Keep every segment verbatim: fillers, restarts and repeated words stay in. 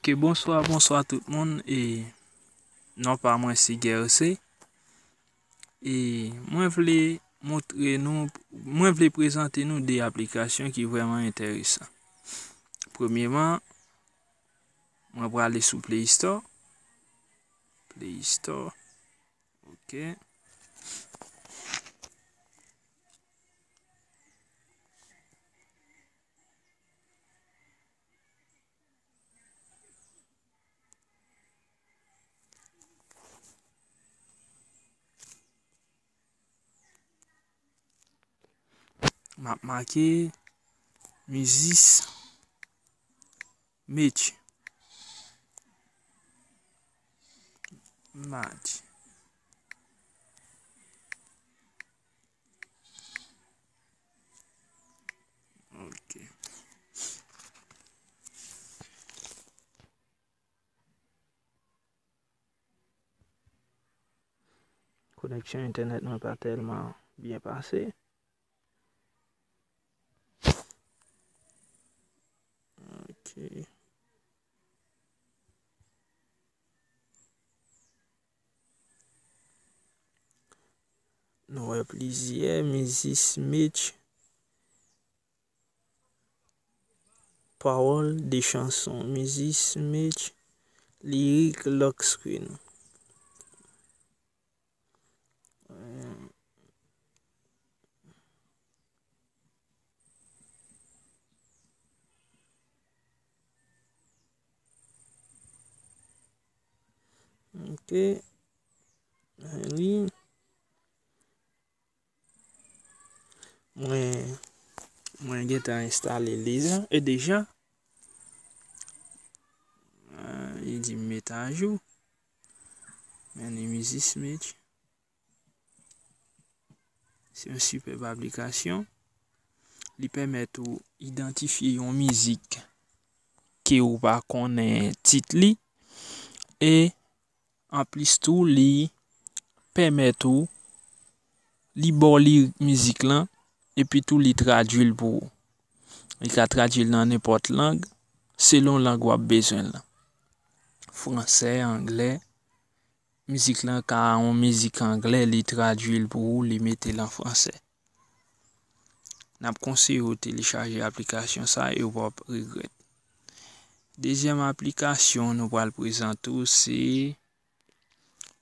Ok, bonswa, bonswa tout moun. E non pa mwen se Gerse. E mwen vle montre nou, mwen vle prezante nou de aplikasyon ki vrèman enteresan. Premyeman, mwen prale sou Play Store. Play Store. Ok. M ap make Mizis Match. Match. Ok. Koneksyon entènèt mwen pa tèlman byen pase. Ok. Nou wè plizyè Mizis Match. Pawòl de chanson Mizis Match. Lirik lock screen. Ok. Li. Mwen, mwen gentan enstale l deja, e deja. Ah, li di m met ajou. Men li Mizis Match. Se yon sipèb aplikasyon. Li pèmèt ou idantifye yon mizik ke ou pa konnen tit li. E anplis tou, li pèmèt ou, li ba w lirik mizik lan, epi tou li tradui l pou ou. Li ka tradui l nan nenpòt lang, selon lang w ap bezwen l lan. Fransè, anglè. Mizik lan ka yon mizik anglè, li tradui l pou ou, li mete l an fransè. N ap konseye w telechaje aplikasyon sa e w p ap regrèt. Dezyèm aplikasyon nou pral prezante w se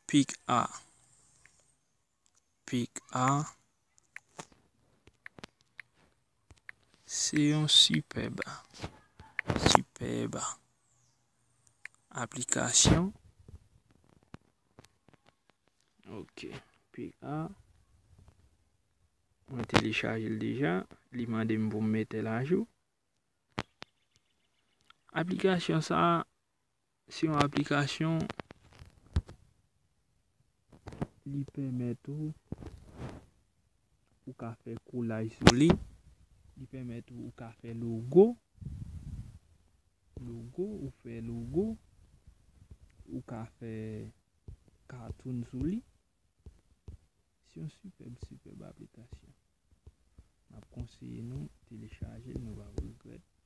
Pic A. Pic A. Se yon sipèb, sipèb aplikasyon. Ok, Pic A. Mwen telechaje l deja. Li mande m pou m mete l ajou. Aplikasyon sa a, se yon aplikasyon, li pèmèt ou, ou ka fè kolaj sou li, li pèmèt ou, ou ka fè logo, logo, ou fè logo, ou ka fè cartoon sou li. Se yon sipèb, sipèb aplikasyon. M ap konseye nou telechaje l, nou p ap regrèt.